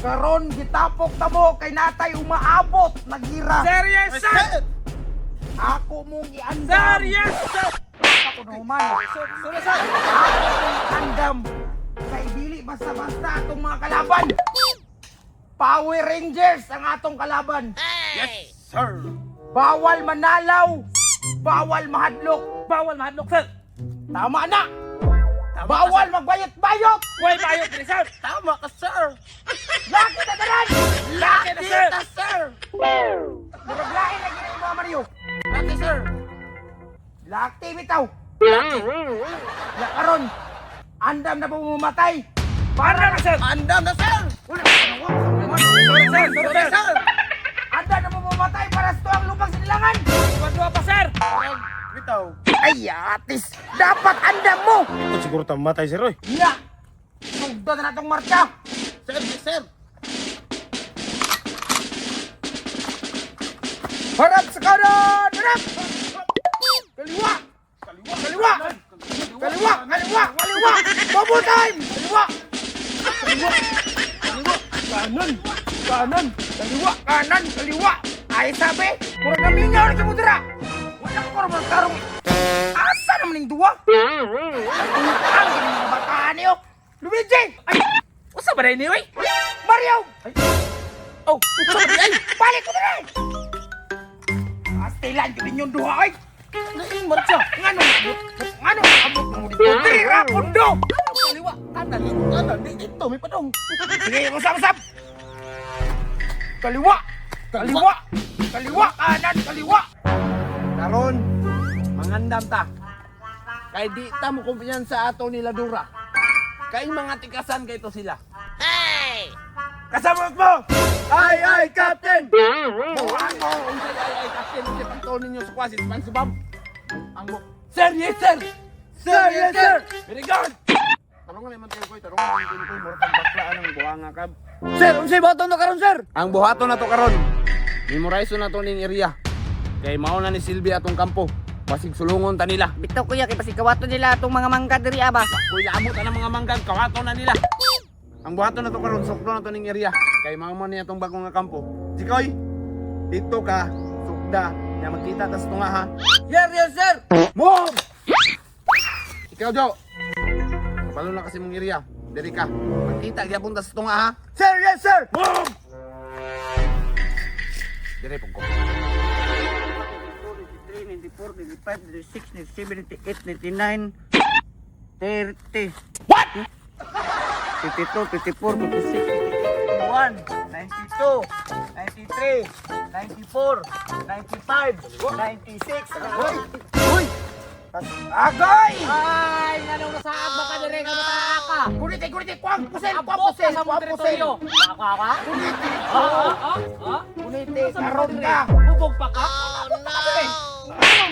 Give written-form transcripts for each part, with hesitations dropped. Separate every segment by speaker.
Speaker 1: Karon gitapok ta mo kay natay umaabot na gira.
Speaker 2: Sir, yes, sir!
Speaker 1: Ako mong iandam.
Speaker 2: Sir, yes, sir!
Speaker 1: Ako na human.
Speaker 2: Sorry, sir!
Speaker 1: Ako mong iandam. Kay dili basta-basta atong mga kalaban. Power Rangers ang atong kalaban.
Speaker 2: Yes, sir!
Speaker 1: Bawal manalaw, bawal mahadlok.
Speaker 2: Bawal mahadlok, sir!
Speaker 1: Tama na.
Speaker 2: Tama
Speaker 1: Bawal magbayot-bayot.
Speaker 2: Way bayot diri, sir!
Speaker 3: Tama ka, sir!
Speaker 1: Laki na tanan.
Speaker 2: Laki na, sir!
Speaker 3: Kita, sir!
Speaker 1: Murag lain lagi na imo, Mario.
Speaker 3: Laki, sir!
Speaker 1: Laki bitaw. Ya karon, andam na pumamatay.
Speaker 2: Para na, sir!
Speaker 3: Andam na, sir!
Speaker 1: Wala ka na, wala.
Speaker 2: Sorry, sir! Sorry,
Speaker 3: Sorry,
Speaker 2: sir!
Speaker 3: sir!
Speaker 1: Andam na pumamatay para sa tuwang lupang sinilangan.
Speaker 2: Dua pa, sir!
Speaker 3: Bitaw.
Speaker 1: Ay, atis. Dapat andam mo.
Speaker 4: Ito siguro tamatay sir oy.
Speaker 1: Ya. Sugdan na natong marcha.
Speaker 3: Sir, yes, sir!
Speaker 1: Harap sa kanan! Harap! Kaliwa! Kaliwa! Kaliwa! Kaliwa! Kaliwa! Double time! Kaliwa! Kaliwa! Kaliwa! Kanan! Kanan! Kaliwa! Kanan! Kaliwa! Ay sabi! Murag namingaw na kimudra! Wala ko rin karong... Asa naman yung duwa? Ang gini mga bataan niyo! Luigi!
Speaker 2: Ay! Usa ba ni, oy?
Speaker 1: Mario!
Speaker 2: Ay! Oh! Usa ba ay?
Speaker 1: Balik ko na! Astilan, gini yung duha ay!
Speaker 3: Ngayon, marcha!
Speaker 1: Ngano abot? Ngano abot mo dito? Diri ra pundo.
Speaker 3: Kaliwa! Kanan! Kanan! Di dito, may padong!
Speaker 1: Sige, usap usap. Kaliwa. Kaliwa. Kaliwa kanan kaliwa.
Speaker 3: Karon, mangandam ta. Kay di ta mo kumpiyansa ato nila Dura. Kay mga tikasan kay to sila.
Speaker 1: Kasama mo.
Speaker 3: Ay ay captain! Buhan mo unsay ay ay captain unsay pagtuon ninyo sa kwasi SpongeBob. Ang mo. Sir, yes sir. Sir, yes sir. Very good. Tarong na man tayo koy, tarong na man tayo koy, mura kang bakla anang buhanga ka.
Speaker 5: Sir, unsay buhaton na karon, sir?
Speaker 3: Ang buhaton na to karon. Memorize na to ning area. Kay mao na ni Silvia atong kampo. Basig sulungon ta nila.
Speaker 6: Bitaw kuya kay pasikawato nila atong mga mangga diri aba.
Speaker 3: Kuy lamot ang mga manggang kawato na nila. Ang buhaton na to karon sukdo na to ning area. Kay mao man niya atong bagong nga kampo. Jikoy, dito ka sukda nya magkita tas tunga ha.
Speaker 5: Sir, yes, sir.
Speaker 3: Move! Ikaw, Jo. Kabalo na kasi mong area. Diri ka. Magkita gyapon tas tunga ha.
Speaker 5: Sir, yes, sir.
Speaker 3: Move! Dire pug ko.
Speaker 6: 93, 94, 95, 96, 97, 98, 99, 30. What? 52, 54, 56,
Speaker 5: 1, 92, 93, 94, 95, 96.
Speaker 3: Uy!
Speaker 1: Agay!
Speaker 2: Ay! Nganong nasaag ba ka diri nga mataa ka?
Speaker 1: Kunite kunite kuang pusel kuang
Speaker 2: Abot ka
Speaker 1: pusel
Speaker 2: sa mong
Speaker 1: kuang pusel.
Speaker 2: teritoryo! Ako, ako?
Speaker 1: Kunite.
Speaker 2: Ah, ah, ah?
Speaker 1: Kunite karon ka.
Speaker 2: Hubog pa ka?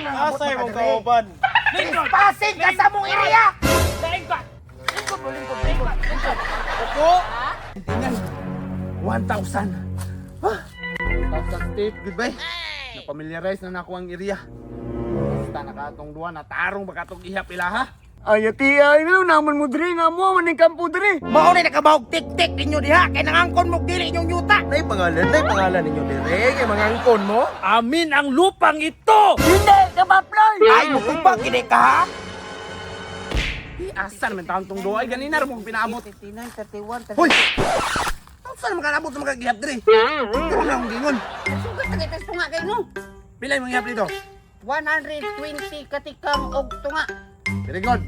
Speaker 1: Asa imong kauban? Trespassing ka sa mong area.
Speaker 2: Daing ka! Lingkod mo, lingkod, lingkod, lingkod.
Speaker 3: Opo! Tingnan. 1,000. Ah! 1,000 state. Goodbye. Napamilyarize na nako ang area. Basta nakatong duwa, natarong baka tong ihap ila ha.
Speaker 5: Ay, ati, ay, ano naman mo diri nga mo man ning kampo diri.
Speaker 1: Mao ni nakabahog tik-tik ninyo diha kay nangangkon mo dili inyong yuta.
Speaker 3: Nay pangalan ninyo dire kay mangangkon mo.
Speaker 2: Amin ang lupang ito!
Speaker 5: Hindi ka maploy.
Speaker 1: Ay mutubag gini ka ha.
Speaker 3: Di asa naman taon tong duwa ay ganina ra mo pinaabot.
Speaker 6: 59, 31,
Speaker 3: Hoy! Saan naman kanabot sa mga gihap dire? Karon na akong gingon.
Speaker 6: Sugat na kay tunga kay no.
Speaker 3: Pila imong gihap dito?
Speaker 6: 120 katikang og tunga.
Speaker 3: Very good.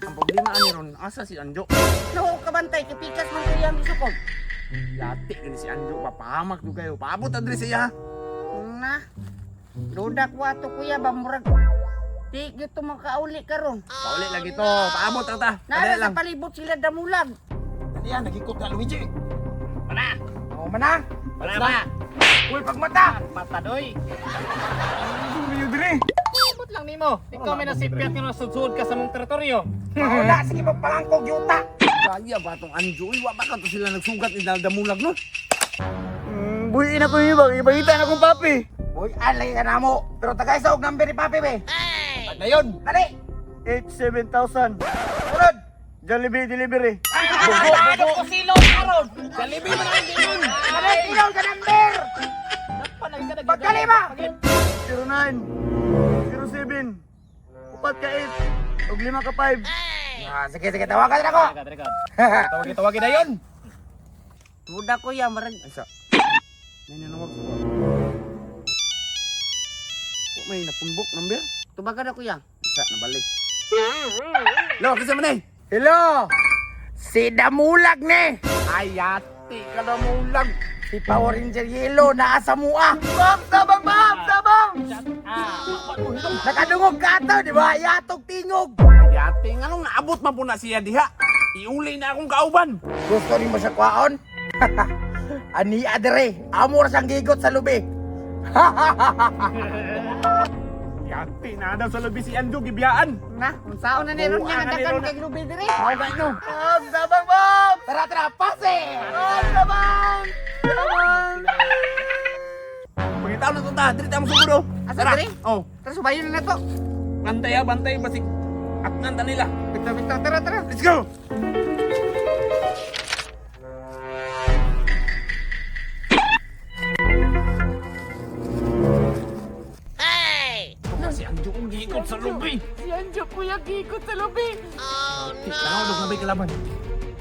Speaker 3: Ang problema ani ron, asa si Anjo?
Speaker 6: No kabantay kay pikas man kuya ang gisukog.
Speaker 3: Yati gani si Anjo, papahamak do kayo. Paabot ta dire siya ha.
Speaker 6: Na. Dudak wato kuya ba murag di gyud to makauli karon.
Speaker 3: Pauli lagi to, paabot ta ta.
Speaker 6: Nara
Speaker 3: Dali
Speaker 6: sa
Speaker 3: lang.
Speaker 6: palibot sila damulag.
Speaker 3: Dali yan, nagikot na Luigi.
Speaker 2: Mana!
Speaker 1: O mana?
Speaker 2: Mana ba?
Speaker 1: Uy pagmata.
Speaker 2: Mata doy!
Speaker 1: Ninyo dire.
Speaker 2: Abot lang nimo. Ikaw may nasipyat nga nasudsud ka sa mong teritoryo.
Speaker 1: Wala sige magpangangkog yuta.
Speaker 3: Kaya ba tong Anjo? Uy, wa ba ka to sila nagsugat ni Daldamulag no?
Speaker 5: Buhi na ko niyo ba? Ibangita na kong papi.
Speaker 1: Uy, alay ka na mo. Pero tagay sa og number ni Papi be.
Speaker 3: At na yun.
Speaker 1: Dali.
Speaker 5: 87,000.
Speaker 1: Sunod.
Speaker 5: Jollibee delivery.
Speaker 2: Ano ko silong karon?
Speaker 3: Jollibee man ang giingon.
Speaker 1: Kanay ilaw sa number. Pagkalima.
Speaker 5: 09 07 upat ka 8 ug lima ka 5.
Speaker 1: Ah, sige sige tawagan na ako.
Speaker 2: Record, record.
Speaker 3: Tawagi tawagi dayon.
Speaker 6: Duda kuya, murag
Speaker 5: Asa. Nay nanawag ko. Wa may napumbok number.
Speaker 6: tubagan na kuya.
Speaker 5: Sa nabalik.
Speaker 3: Lo, kinsa man eh?
Speaker 1: Hello. Si Damulag ni.
Speaker 3: Ayati ka na mulag.
Speaker 1: Si Power Ranger Yellow naa sa mua.
Speaker 5: Bam, tabang, bam, tabang.
Speaker 1: Nakadungog ka ato, di ba? Yatog tingog.
Speaker 3: Ayati nganong naabot man po na siya diha. Iuli na akong kauban.
Speaker 1: Gusto nimo siya kwaon? Ani adere, amor sang gigot sa lubi.
Speaker 3: Yati na daw sa lubi si Anjo gibiyaan.
Speaker 6: Na, unsaon na ni ron niya
Speaker 3: Buang na ni
Speaker 6: nadakan
Speaker 3: Ron.
Speaker 6: kay lubi diri.
Speaker 5: Bam, tabang, bam.
Speaker 1: Tara tara, pase.
Speaker 5: Bam, tabang. Tabang.
Speaker 3: Pangitaon na to ta, diri ta mo sugod oh.
Speaker 6: Asa
Speaker 3: Tara.
Speaker 6: diri?
Speaker 3: Oh,
Speaker 6: Tara subayon na to.
Speaker 3: bantay ah, bantay basig atnan ta nila.
Speaker 6: Bitaw bitaw tara tara.
Speaker 3: Let's go. Hey! Si Anjo kong giikot sa lubi.
Speaker 2: Si Anjo kuya giikot sa lubi.
Speaker 3: Oh no! Tanaw dog kalaban.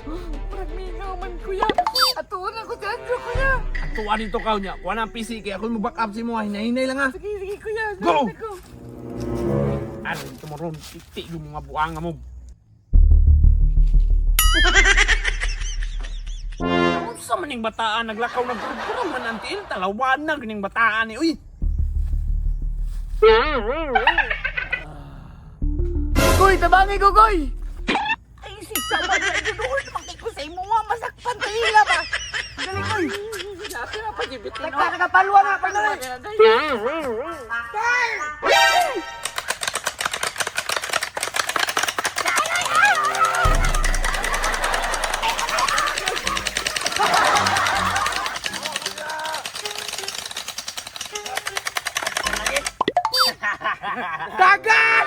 Speaker 2: Murag mingaw man kuya. Atuon ako si Anjo kuya.
Speaker 3: Atuan dito ka niya. Kuha na ang PC kaya ako mo back up si mo. Hinay-hinay lang ha.
Speaker 2: Sige sige kuya.
Speaker 3: Go!
Speaker 2: Go!
Speaker 3: Aron ito mo ron. Iti yung mga buanga mo. Unsa man ning bataan naglakaw nagkurang man ang tiil talawan na gining bataan ni uy.
Speaker 5: Kuy, tabangi ko, kuy.
Speaker 6: Ay si sama na duol makay ko sa imo nga masakpan ta ila ba.
Speaker 5: Dali, kuy.
Speaker 2: Dati na pagibitin.
Speaker 5: Nagka nakapalwa na, pagdali.
Speaker 1: Dagan!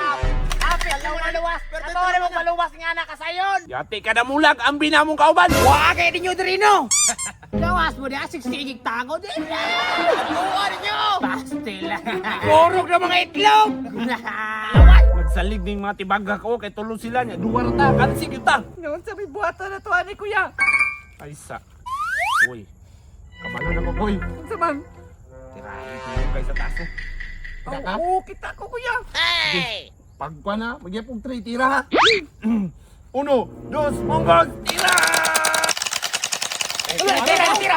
Speaker 2: Api, maluwas. Ato mo maluwas nga na kasayon.
Speaker 3: Yati ka na mulag ang binamong kauban.
Speaker 1: Wa kay ninyo diri no.
Speaker 2: Gawas mo di asig sigig tago di.
Speaker 1: Luwa ninyo.
Speaker 2: Pastil.
Speaker 1: Kurog na mga itlog.
Speaker 3: Nagsalig ning mga tibaga ko kay tulo sila niya. Duwa ra ta, kansi gyud ta.
Speaker 2: Noon sa may buhatan na to ani kuya.
Speaker 3: Ay sa. Uy. Kabalo na ko boy.
Speaker 2: Unsa man?
Speaker 3: Tirahin ko yung kay sa taas. oh. Kita ka?
Speaker 2: Oo, kita ko kuya.
Speaker 3: Pagpa na, magyapog 3 tira ha. Uno, dos, munggos, tira!
Speaker 1: Tira tira tira.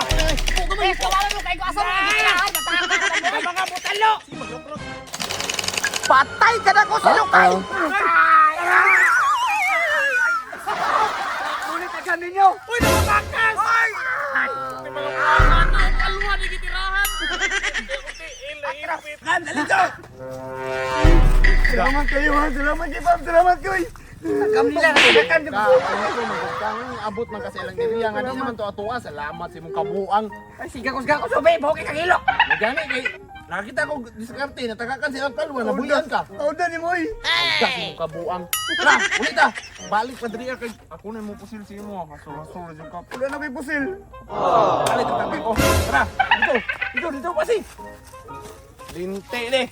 Speaker 2: Eh, kawalan mo kay ko asa mo gitirahan.
Speaker 1: Ay, mga butalo. Patay ka na ko sa lukay.
Speaker 5: Ulit agad ninyo.
Speaker 1: Uy, nakabakas. Ay!
Speaker 2: Kalwa ni gitirahan.
Speaker 3: Kan, dali to!
Speaker 5: Salamat kayo, ha. Salamat kay Bam. Salamat, kuy.
Speaker 6: Kami nila nadakan
Speaker 3: Abot man kasi lang diri nga di man to atoa. Salamat sa imong kabuang.
Speaker 6: Ay sige ko sige ko subi bokay kang ilo.
Speaker 3: Gani kay nakita ko diskarte natakakan silang kalwa nabuyan ka.
Speaker 5: Tawda ni mo, eh.
Speaker 3: Ka sa imong kabuang. Tara, ulit ah. Balik pa diri kay ako na mo pusil sa imo. Hasol-hasol jud ka.
Speaker 5: Wala na may pusil.
Speaker 3: Balik ta tabi ko. Tara, dito. Dito, dito pasi. Linte ni.